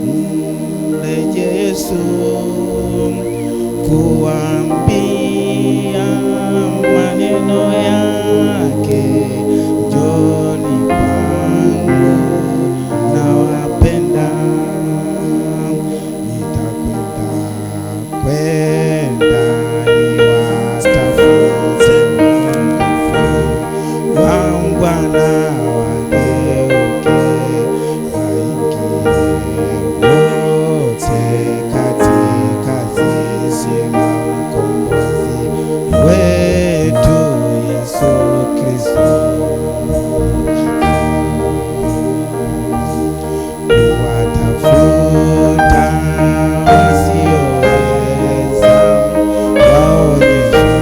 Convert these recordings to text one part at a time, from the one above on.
Mreje Yesu kuambia maneno yake, njooni kwangu nawapenda. Nitakwenda kwenda niwatafute wokovu wangu, Bwana wageuke waingie wote katika zizi la mkombozi wetu Yesu Kristo. Kuwatafuta wasioweza waonyeshwe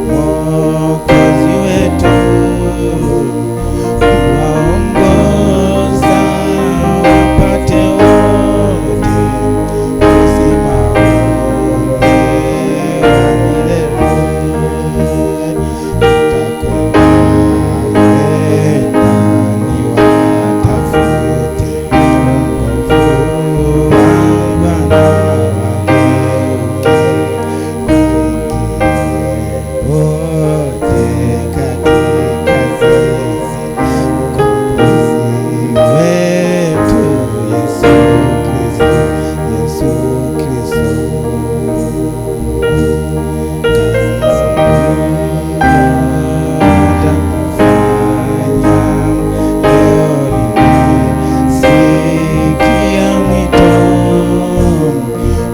Mwokozi wetu, kuwaongoza wapate wote uzima ule wa milele. Nitakwenda kwenda niwatafute wokovu wangu, Bwana wageuke waingie wote katika zizi la mkombozi wetu Yesu Kristo, Yesu Kristo. Kazi atakufanya leo nimesikia mwito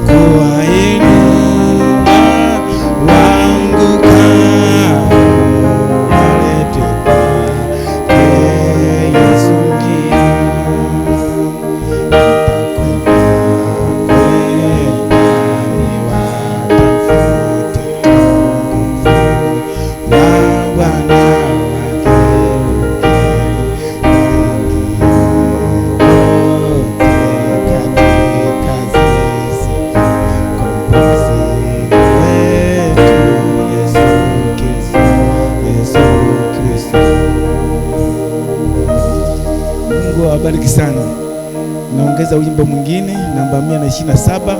kuwainua waangukao, walete kwake Yesu njia. Nitakwenda kwenda niwatafute wokovu wa Bwana wageuke waingie wote katika zizi la mkombozi wetu Yesu Kristo, Yesu Kristo. Mungu awabariki sana. Naongeza wimbo mwingine namba 127,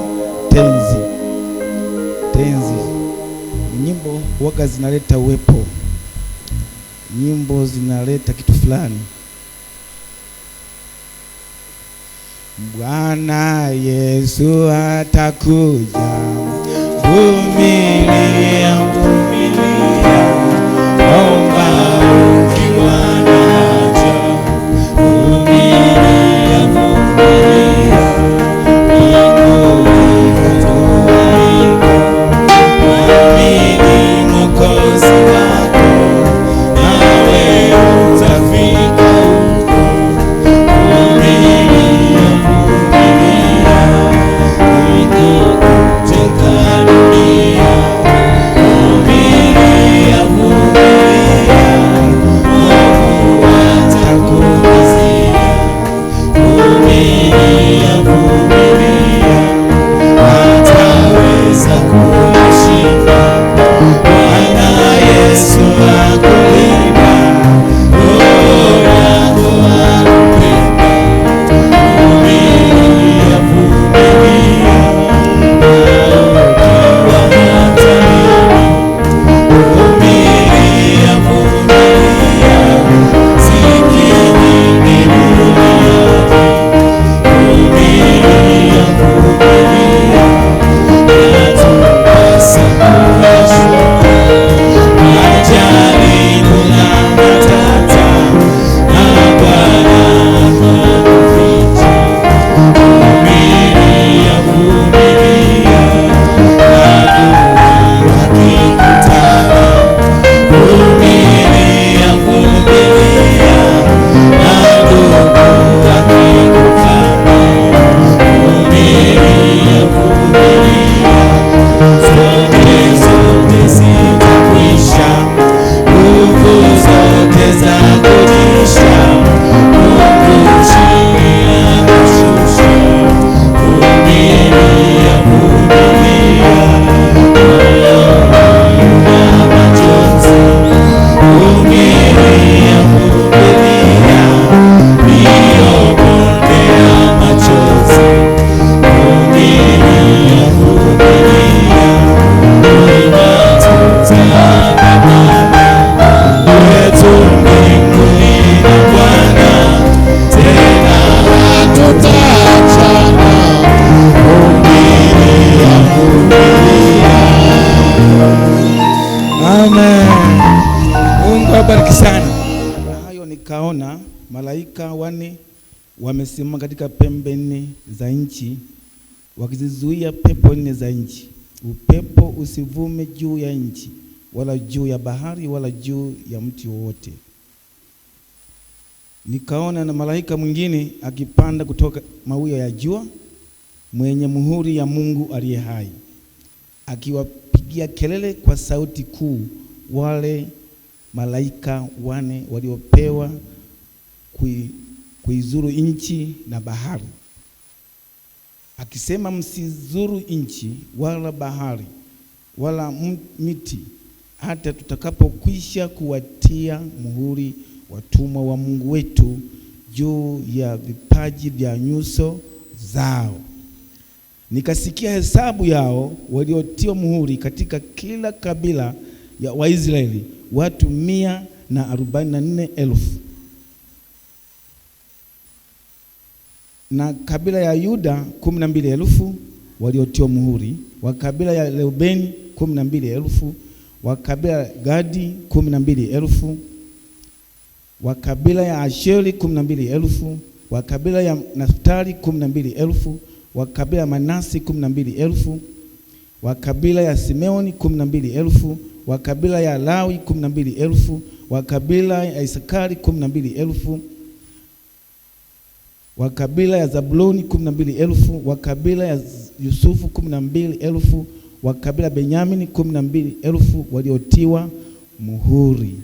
tenzi. Tenzi nyimbo waga zinaleta uwepo, nyimbo zinaleta kitu fulani. Bwana Yesu atakuja, vumilia, vumilia, omba ukiwa na haja, Vumilia, vumilia, iko iko, mwamini Mwokozi wako, nawe utafika huko. Vumilia, vumilia, ikukute dunia. malaika 4 wamesimama katika pembe 4 za nchi, wakizizuia pepo 4 za nchi, upepo usivume juu ya nchi, wala juu ya bahari, wala juu ya mti wowote. Nikaona na malaika mwingine akipanda kutoka mawio ya jua, mwenye muhuri ya Mungu aliye hai, akiwapigia kelele kwa sauti kuu wale malaika 4 waliopewa kuizuru nchi na bahari, akisema, msizuru nchi wala bahari wala miti, hata tutakapokwisha kuwatia muhuri watumwa wa Mungu wetu juu ya vipaji vya nyuso zao. Nikasikia hesabu yao waliotiwa muhuri katika kila kabila ya Waisraeli, watu 144,000. Na kabila ya Yuda 12,000 waliotiwa muhuri, wa kabila ya Reubeni 12,000, wa kabila ya Gadi 12,000, wa kabila ya Asheri 12,000, wa kabila ya Naftali 12,000, wa kabila ya Manase 12,000, wa kabila ya Simeoni 12,000, wa kabila ya Lawi 12,000, wa kabila ya Isakari 12,000, wa kabila ya Zabuloni 12,000, wa kabila ya Yusufu 12,000, wa kabila ya Benyamini 12,000 waliotiwa muhuri.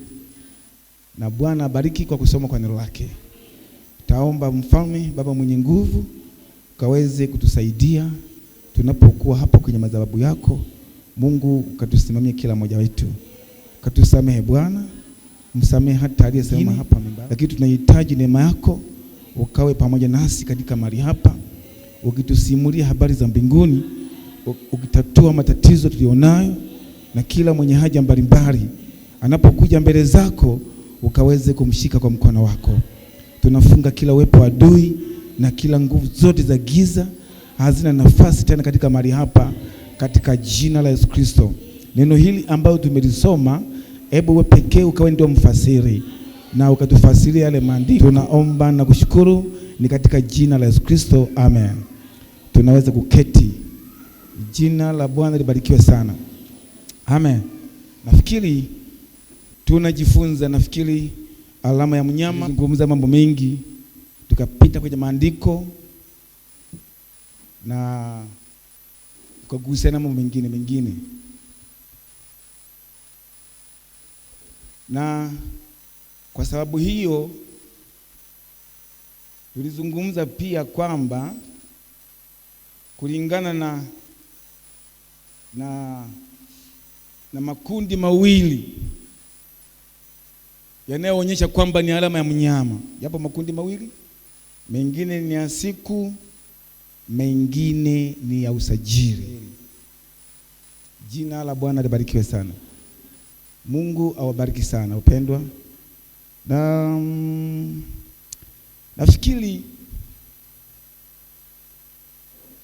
Na Bwana abariki kwa kusoma kwa neno lake. Taomba Mfalme Baba mwenye nguvu kaweze kutusaidia tunapokuwa hapa kwenye madhabahu yako. Mungu ukatusimamie kila mmoja wetu. Katusamehe Bwana, msamehe hata aliyesema hapa, lakini tunahitaji neema yako, ukawe pamoja nasi katika mahali hapa, ukitusimulia habari za mbinguni, ukitatua matatizo tulionayo, na kila mwenye haja mbalimbali anapokuja mbele zako ukaweze kumshika kwa mkono wako. Tunafunga kila uwepo wa adui na kila nguvu zote za giza hazina nafasi tena katika mahali hapa, katika jina la Yesu Kristo. Neno hili ambalo tumelisoma, hebu wewe pekee ukawe ndio mfasiri na ukatufasiria yale maandiko. Tunaomba na kushukuru ni katika jina la Yesu Kristo, amen. Tunaweza kuketi. Jina la Bwana libarikiwe sana. Amen. Nafikiri tunajifunza, nafikiri alama ya mnyama, zungumza mambo mengi, tukapita kwenye maandiko na tukagusia na mambo mengine. Na kwa sababu hiyo tulizungumza pia kwamba kulingana na makundi mawili yanayoonyesha kwamba ni alama ya mnyama. Yapo makundi mawili, mengine ni ya siku, mengine ni ya usajili. Jina la Bwana libarikiwe sana. Mungu awabariki sana upendwa. Na nafikiri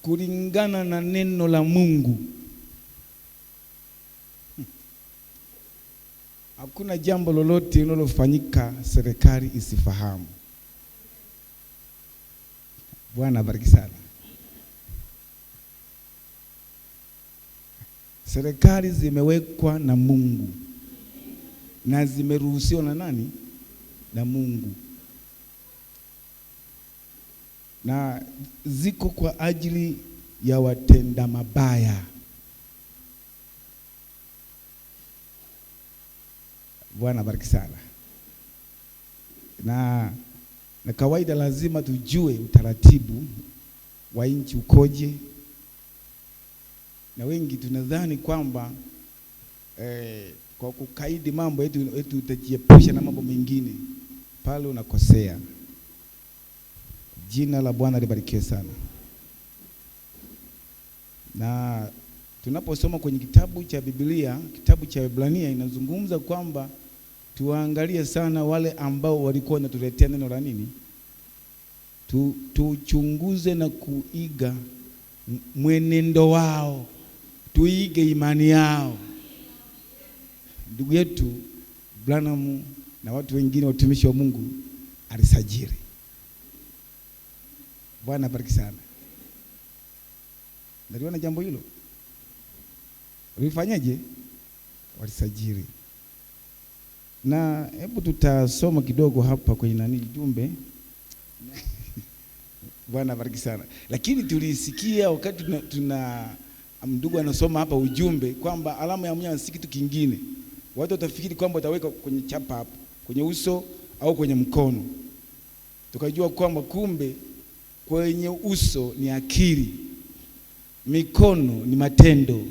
kulingana na neno la Mungu, hakuna jambo lolote linalofanyika serikali isifahamu. Bwana abariki sana. Serikali zimewekwa na Mungu na zimeruhusiwa na nani? Na Mungu. Na ziko kwa ajili ya watenda mabaya. Bwana abariki sana. Na kawaida lazima tujue utaratibu wa nchi ukoje. Na wengi tunadhani kwamba kwa kukaidi mambo yetu utajiepusha na mambo mengine. Pale unakosea. Jina la Bwana libarikiwe sana. Na tunaposoma kwenye kitabu cha Biblia, kitabu cha Waebrania inazungumza kwamba tuangalie sana wale ambao walikuwa wanatuletea neno la nini? Tuchunguze na kuiga mwenendo wao. Tuige imani yao. Ndugu yetu Branham na watu wengine watumishi wa Mungu Alisajili. Bwana bariki sana. Naliona jambo hilo. Walifanyaje? Walisajili. Na hebu tutasoma kidogo hapa kwenye nani jumbe. Bwana bariki sana. Lakini tulisikia wakati tuna ndugu anasoma hapa ujumbe kwamba alama ya mnyama si kitu kingine. Watu watafikiri kwamba wataweka kwenye chapa hapo, kwenye uso au kwenye mkono. Tukajua kwamba kumbe kwenye uso ni akili, mikono ni matendo.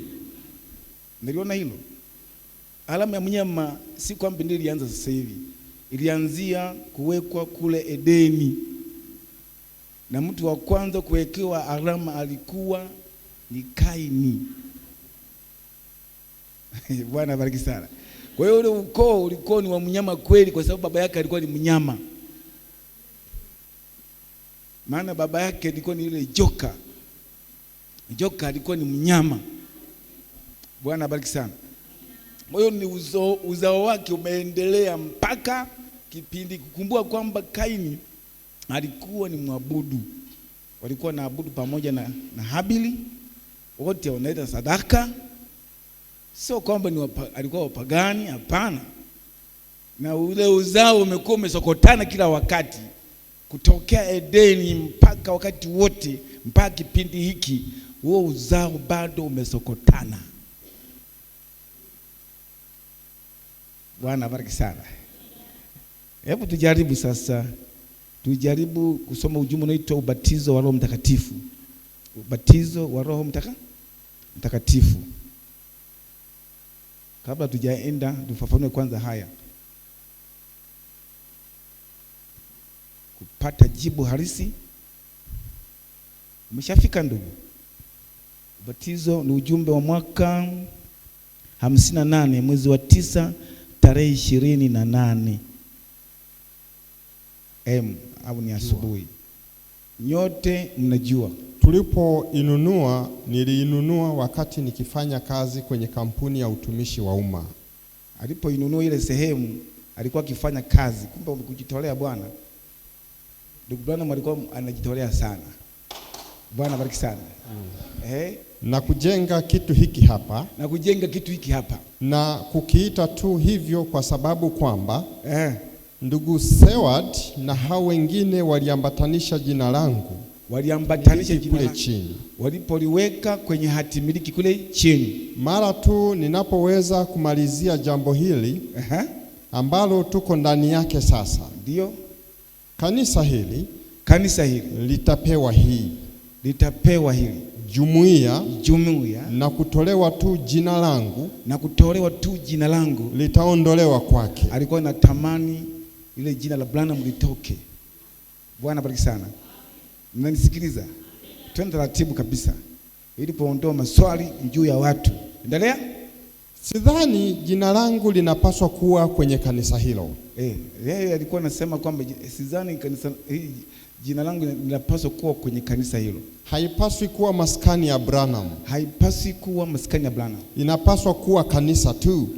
Niliona hilo. Alama ya mnyama si kwamba ndio ilianza sasa hivi. Ilianzia kuwekwa kule Edeni. Na mtu wa kwanza kuwekewa alama alikuwa ni Kaini. Bwana bariki sana. Kwa hiyo ule ukoo ulikuwa ni wa mnyama kweli, kwa sababu baba yake alikuwa ni mnyama. Maana baba yake alikuwa ni ile joka. Joka alikuwa ni mnyama. Bwana bariki sana. Kwa hiyo ni uzao wake umeendelea mpaka kipindi. Kukumbuka kwamba Kaini alikuwa ni mwabudu. Walikuwa naabudu pamoja na Habili. Wote wanaleta sadaka. Sio kwamba ni alikuwa wapagani, hapana. Na ule uzao umekuwa umesokotana kila wakati. Kutokea Edeni mpaka wakati wote, mpaka kipindi hiki, huo uzao bado umesokotana. Bwana bariki sana. Hebu tujaribu sasa. Tujaribu kusoma ujumbe unaoitwa ubatizo wa Roho Mtakatifu. Ubatizo wa Roho Mtakatifu. Kabla tujaenda tufafanue kwanza haya. Kupata jibu halisi. Umeshafika ndugu? Ubatizo ni ujumbe wa mwaka 58 mwezi wa 9 tarehe 28. Au ni asubuhi. Nyote mnajua. Tulipoinunua, niliinunua wakati nikifanya kazi kwenye kampuni ya utumishi wa umma. Alipoinunua ile sehemu alikuwa akifanya kazi. Kumbe kujitolea bwana. Ndugu Branham alikuwa anajitolea sana. Bwana bariki sana. Na kujenga kitu hiki hapa. Na kujenga kitu hiki hapa. Na kukiita tu hivyo kwa sababu kwamba ndugu Seward na hao wengine waliambatanisha jina langu. Waliambatanisha jina kule chini. Walipoliweka kwenye hati miliki kule chini. Mara tu ninapoweza kumalizia jambo hili ambalo tuko ndani yake sasa. Ndio. Kanisa hili, kanisa hili litapewa hii. Litapewa hili. Jumuiya, jumuiya, na kutolewa tu jina langu, na kutolewa tu jina langu litaondolewa kwake. Alikuwa anatamani ile jina la Branham litoke. Bwana bariki sana. Mnanisikiliza? Twende taratibu kabisa ili kuondoa maswali juu ya watu. Endelea. Sidhani jina langu linapaswa kuwa kwenye kanisa hilo. Yeye alikuwa anasema kwamba sidhani kanisa jina langu linapaswa kuwa kwenye kanisa hilo. Haipaswi kuwa maskani ya Branham. Haipaswi kuwa maskani ya Branham. Inapaswa kuwa kanisa tu.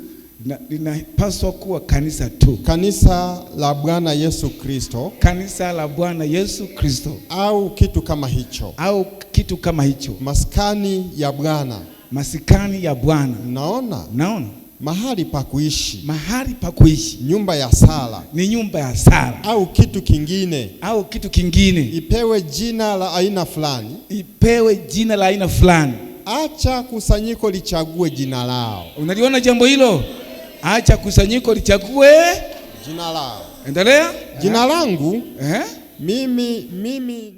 Linapaswa kuwa kanisa tu. Kanisa la Bwana Yesu Kristo. Kanisa la Bwana Yesu Kristo. Au kitu kama hicho. Au kitu kama hicho. Maskani ya Bwana. Maskani ya Bwana. Naona? Naona. Mahali pa kuishi. Mahali pa kuishi. Nyumba ya sala. Ni nyumba ya sala. Au kitu kingine. Au kitu kingine. Ipewe jina la aina fulani. Ipewe jina la aina fulani. Acha kusanyiko lichague jina lao. Unaliona jambo hilo? Acha kusanyiko lichague jina lao. Endelea. Jina langu mimi